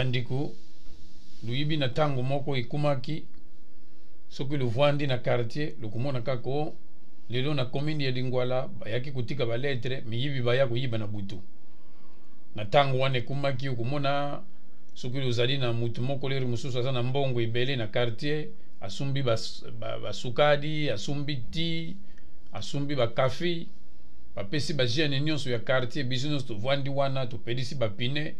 Bandeko, loyibi na ntango moko ekumaki soki lovandi na quartier lokomona kaka o lelo na commune ya Lingwala bayaki kotika ba lettre, miyibi baya koyiba na butu. Na ntango wana ekumaki okomona soki ozali na mutu moko lere mosusu aza na mbongo ebele na quartier, asumbi basukadi, ba asumbi ti, asumbi bakafi, bapesi ba jeune nyonso ya quartier. Biso nyonso tovandi wana, topelisi bapine,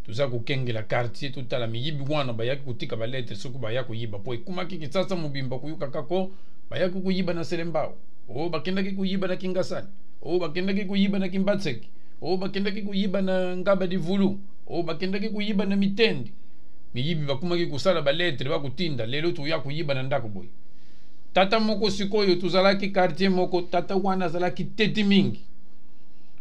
toza kokengela quartier, totala miyibi wana bayaki kotika baletre soki baya koyiba. Po ekumaki Kisasa mobimba koyoka kako bayaki koyiba na Selembao, o bakendaki koyiba na Kingasani, o bakendaki koyiba na Kimbatseki, o bakendaki koyiba na Ngaba Divulu, o bakendaki koyiba na Mitendi. Miyibi bakumaki kosala baletre, bakotinda lelo toya koyiba na ndako boye. Tata moko sikoyo tozalaki quartier moko, tata wana azalaki teti mingi,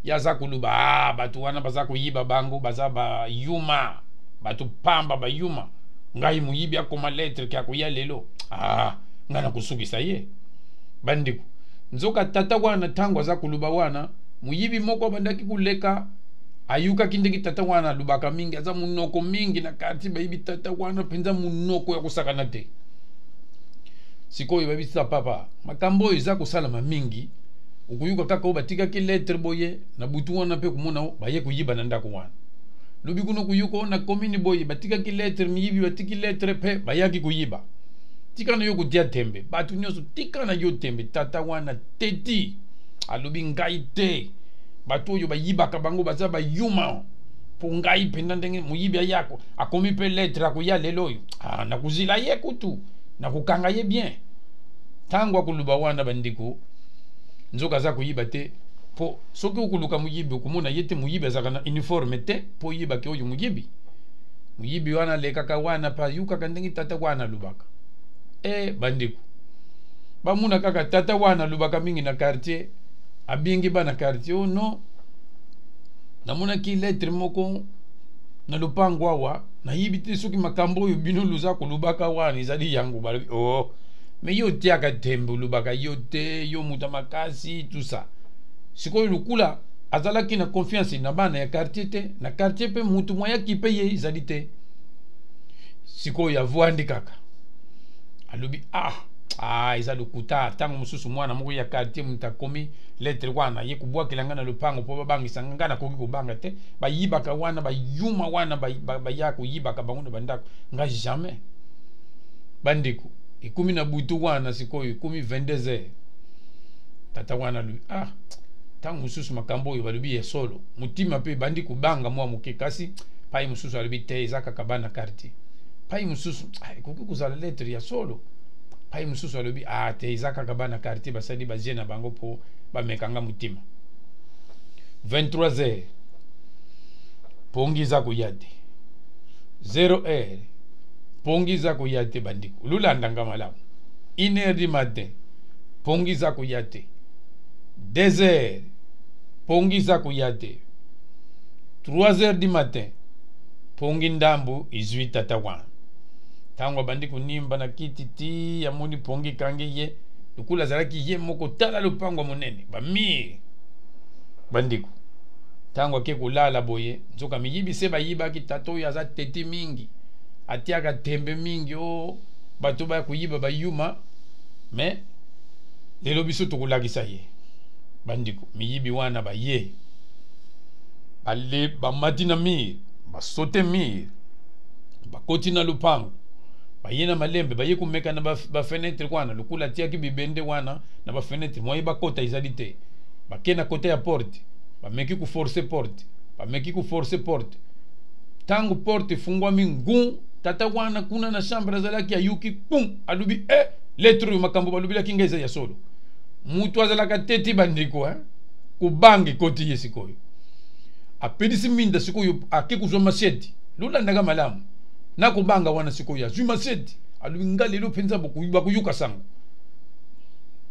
ye aza koloba ah, bato wana baza koyiba bango baza bayuma, bato pamba bayuma, ngai moyibi akoma lettre ke akoya lelo, ah, ngai nakosukisa ye. Bandeko, nzoka tata wana ntango aza koloba wana, moyibi moko abandaki koleka, ayukaki ndenge tata wana alobaka mingi, aza monoko mingi na quartier, bayibi tata wana mpenza monoko ya kosakana te. Sikoyo babisa papa, makambo oyo eza kosalama mingi, okoyoka kaka oyo batikaki lettre boye na butu wana mpe komona baye koyiba na ndako wana. Lobi kuna okoyoka oyo na commune boye batikaki lettre, miyibi batiki lettre mpe bayaki koyiba. Tika na yo kotia tembe, bato nyonso tika na yo tembe. Tata wana teti alobi ngai te, bato oyo bayibaka bango baza bayuma, mpo ngai mpenza ndenge moyibi ayako akomi mpe lettre akoya lelo oyo, ah, nakozila ye kutu nakokanga ye bien. Ntango akoloba wana bandeko, nzoka aza koyiba te, mpo soki okoluka moyibi okomona ye te. Moyibi azalaka na uniforme te mpo oyebaki oyo moyibi. Moyibi wana alekaka wana mpe ayukaka ndenge tata wana alobaka. E bandeko, bamona kaka tata wana alobaka mingi na quartier, abengi bana quartier, oh non, namonaki lettre moko na lopango awa, nayebi te soki makambo oyo bino loza kolobaka wana ezali yango. Balobi oh, me yo otiaka tembe, olobaka yo te, yo moto ya makasi, tout ça. Sikoyo lukula azalaki na confiance na bana ya quartier te, na quartier mpe motu mwayaki mpe ye ezali te. Sikoyo avwandi kaka, alobi ah, ah, eza lokuta. Ntango mosusu mwana moko ya quartier moto akomi lettre wana, ye kobwakela ngai na lopango mpo babangisa ngai, ngai nakoki kobanga te. Bayibaka wana bayuma wana baya koyibaka bango na bandako, ngai jamais. Bandeko, ekomi na butu wana, sikoyo ekomi 22 heures. Tata wana alobi ah, ntango mosusu makambo oyo balobi ya solo, motima mpe ebandi kobanga mwa moke. Kasi pai mosusu alobi te, eza kaka bana quartier. Pai mosusu ah, ekoki kozala lettre ya solo. Pai mosusu alobi ah te, eza kaka bana quartier basali baje na bango mpo bamekanga motima. 23 heures pongi eza koya te, 0 heure pongi eza koya te. Bandeko, lolanda nga malamu, 1 heure du matin pongi eza koya te, 2 heures pongi eza koya te, 3 heures du matin pongi ndambu ezwi tata wana. Ntango abandi konimba na kiti ti amoni pongi ekangi ye, lokola azalaki ye moko, tala lopango ya monene bamire. Bandeko, ntango ake kolala boye, nzoka miyibi se bayibaki. Tata oyo aza teti mingi, atiaka tembe mingi, o bato baya koyiba bayuma, me lelo biso tokolakisa ye. Bandeko, miyibi wana baye bale, bamati na mire, basote mire, bakoti na lopango, baye na malembe, baye komeka na bafenetre wana, lokola atiaki bibende wana na bafenetre, moye bakota ezali te. Bake na kote ya porte, bameki koforce porte, bameki koforce porte. Ntango porte efungwami ngu, tata wana kuna na chambre azalaki, ayuki pum, alobi e lettre oyo makambo balobelaki ngai eza ya solo. Mutu azalaka teti bandeko, eh? Kobanga ekoti ye. Sikoyo apelisi minda, sikoyo ake kozwa machete, lolandaka malamu na kobanga wana. Sikoyo azwi machete, alobi nga lelo mpenza bakoyoka sango.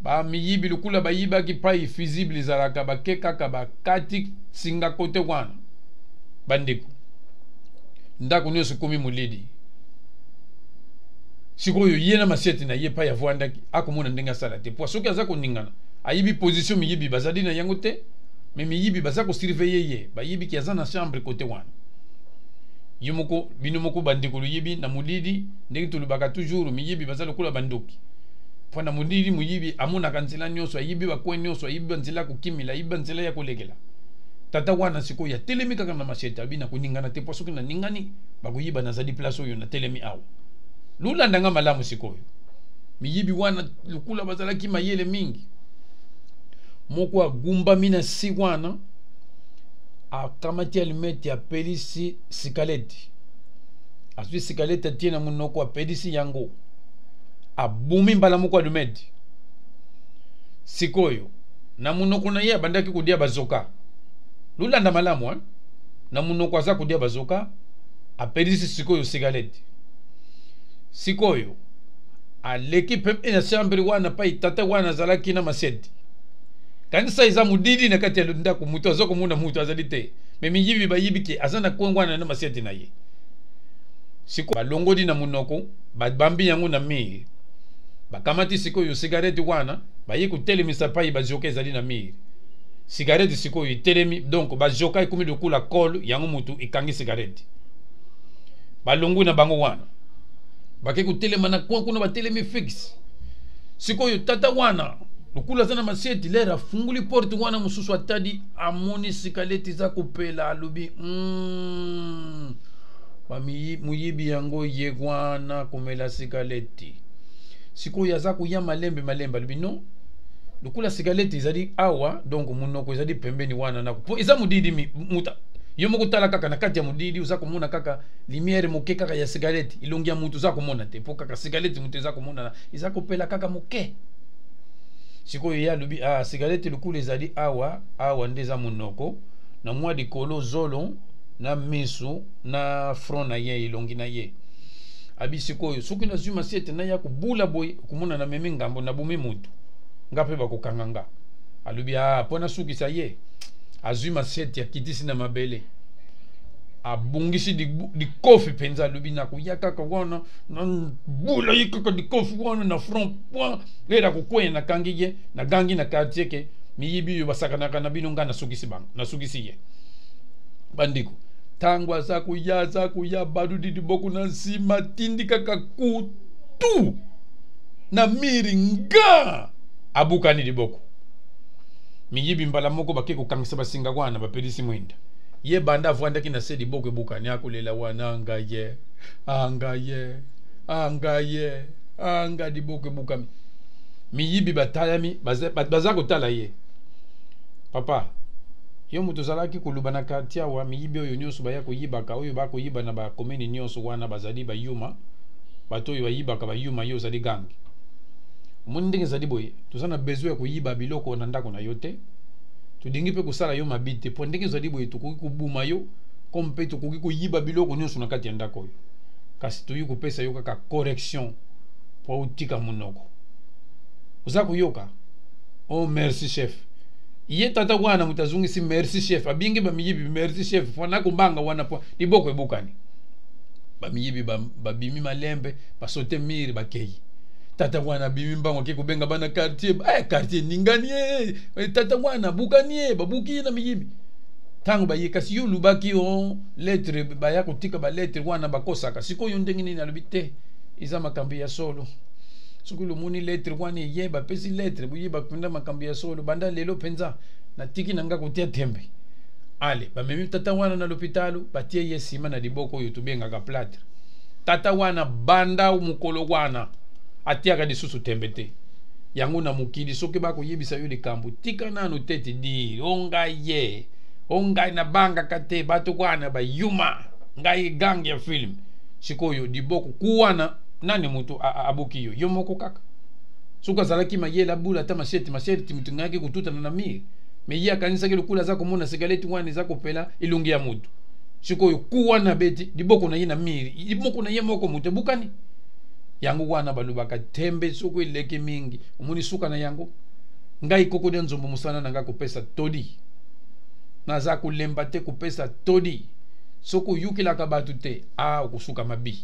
Bamiyibi lokola bayibaki pai fusible ezalaka, bake kaka bakati singa kote wana. Bandeko, ndako nyonso ekomi molili. Sikoyo ye na machete na ye pai avwandaki, akomona ndenge asala te, po soki aza koningana ayibi position miyibi bazali na yango te. Me miyibi baza kosurveille ye, bayibi ki aza na chambre kote wana. Yo moko, bino moko bandeko loyebi na molili ndenge tolobaka toujours, miyibi baza lokola bandoki. Mpo na molili, moyibi amonaka nzela nyonso, ayibi bacoin nyonso, ayibi banzela ya kokimela, ayibi banzela ya kolekela. Tata wana sikoyo atelemi kaka na machette, abi na koningana te, mpo soki naningani bakoyiba, nazali place oyo natelemi awa. Lolanda nga malamu. Sikoyo miyibi wana lokola bazalaki mayele mingi, moko agumbami na si wana, akamati allumette, apelisi sikaleti, azwi sikaleti, atie na monoko, apelisi yango, abumi mbala moko allumette. Sikoyo na monoko na ye abandaki kodia bazoka. Lolanda malamu, hein? Na monoko aza kodia bazoka, apelisi sikoyo sigalete. Sikoyo aleki pembeni na chambre wana pai tata wana azalaki na machette. Kanisa eza modidi na kati ya ndako, moto aza komona moto azali te, me miyibi bayibi ke aza na coin wana na machette na ye. Sikoyo balongoli na monoko, babambi yango na mur, bakamati sikoyo cigarette wana, baye kotelemisa pai bazoka ezali na mur. Cigarette sikoyo etelemi, donc bazoka ekomi lokola colle, yango motu ekangi cigarette. Balongwi na bango wana, bake kotelema na coin kuna, batelemi fixe. Sikoyo tata wana lokola aza na machette, lere afunguli porte wana mosusu, atadi, amoni sikaleti eza kopela, alobi moyibi yango ye wana komela sikaleti. Sikoyo aza koya malembe malembe, alobi non, lokola sigalete ezali awa, donc monoko ezali pembeni wana na po eza modidi, muta yo moko tala kaka na kati ya modidi, oza komona kaka lumière moke kaka ya sigalete, elongi ya mutu oza komona te, mpo kaka sigalete mutu eza komonana, eza kopela kaka moke. Sikoyo ye alobi: ah, sigalete lokola ezali awa, awa nde eza monoko na mwa likolo, zolo na misu na front na ye, elongi na ye. Abi sikoyo soki nazwi machette naya kobula boye, komona namemi ngambo, nabomi mutu, nga mpe bakokanga nga. Alobi: ah, mpo nasukisa ye. Azwi machette, akitisi na mabele, abungisi likofi mpenza. Alobi: nakoya kaka wana, nabula ye kaka likofi wana na front point, ela kokweya, nakangi ye, nagangi na quartier ke miyibi oyo basakanaka na bino, ngai nasukisi bango, nasukisi ye. Bandeko, ntango aza koya, aza koya, baludi liboko na nsima, tindi kaka kutu na mur nga, abukani liboko. Miyibi mbala moko bake kokangisa basinga wana, bapelisi mwinda. Ye banda avwandaki na se, liboko ebukani, akolela wana: anga ye, anga ye, anga ye, anga liboko ebukami. Miyibi batalami, baza, baza kotala ye: papa, yo moto ozalaki koluba na quartier awa, miyibi oyo nyonso baya koyibaka, oyo bakoyiba na bakomini nyonso wana, bazali bayuma, bato oyo bayibaka bayuma, yo ozali gangi. Omoni ndenge ezali boye, toza na besoin ya koyiba biloko na ndako na yo te, tolingi mpe kosala yo mabe te, mpo ndenge ezali boye tokoki kobuma yo comme mpe tokoki koyiba biloko nyonso na kati ya ndako oyo, kasi toyi kopesa yo kaka correction mpo otika monoko. Oza koyoka? Oh, merci chef. Ye tata wana moto azongisi: merci chef. Abingi bamiyibi: merci chef, mpo nakobanga wana mpo liboko ebukani. Bamiyibi babimi malembe, basote mur, bakei. Tata wana abimi mbango, ake kobenga bana quartier: eh, quartier ningani ye, tata wana abukani ye, babuki ye na miyibi. Ntango baye: kasi yo olubaki o lettre, baya kotika balettre wana, bakosaka. Sikoyo ndenge nini? Alobi: te, eza makambo ya solo. Soki lomoni lettre wana eye, bapesi lettre, boyeba mpenza makambo ya solo. Banda lelo mpenza natiki na nga kotia tembe. Ale, bamemi tata wana na lopitalo, batie ye nsima na liboko oyo tobengaka plâtre. Tata wana banda mokolo wana atiaka lisusu tembe te. Yango na mokili, soki bakoyebisa yo likambo, tika nanu te te dire o ngai ye, o ngai nabangaka te, bato wana bayuma, ngai gang ya film. Sikoyo liboko ku wana, nani moto abuki yo? Yo moko kaka. Soki azalaki mayele, abula ata machette, machette moto ngaki kotutana na mur, me ye akanisaki lokola aza komona sigaleti wana eza kopela, elongi ya moto. Sikoyo ku wana beti liboko na ye na mur, liboko na ye moko moto ebukani. Yango wana balobaka tembe soki eleki mingi, omoni suka na yango. Ngai koko dia nzombo, mosala na ngai kopesa toli, naza kolemba te kopesa toli. Soki oyukelaka bato te, a okosuka mabi.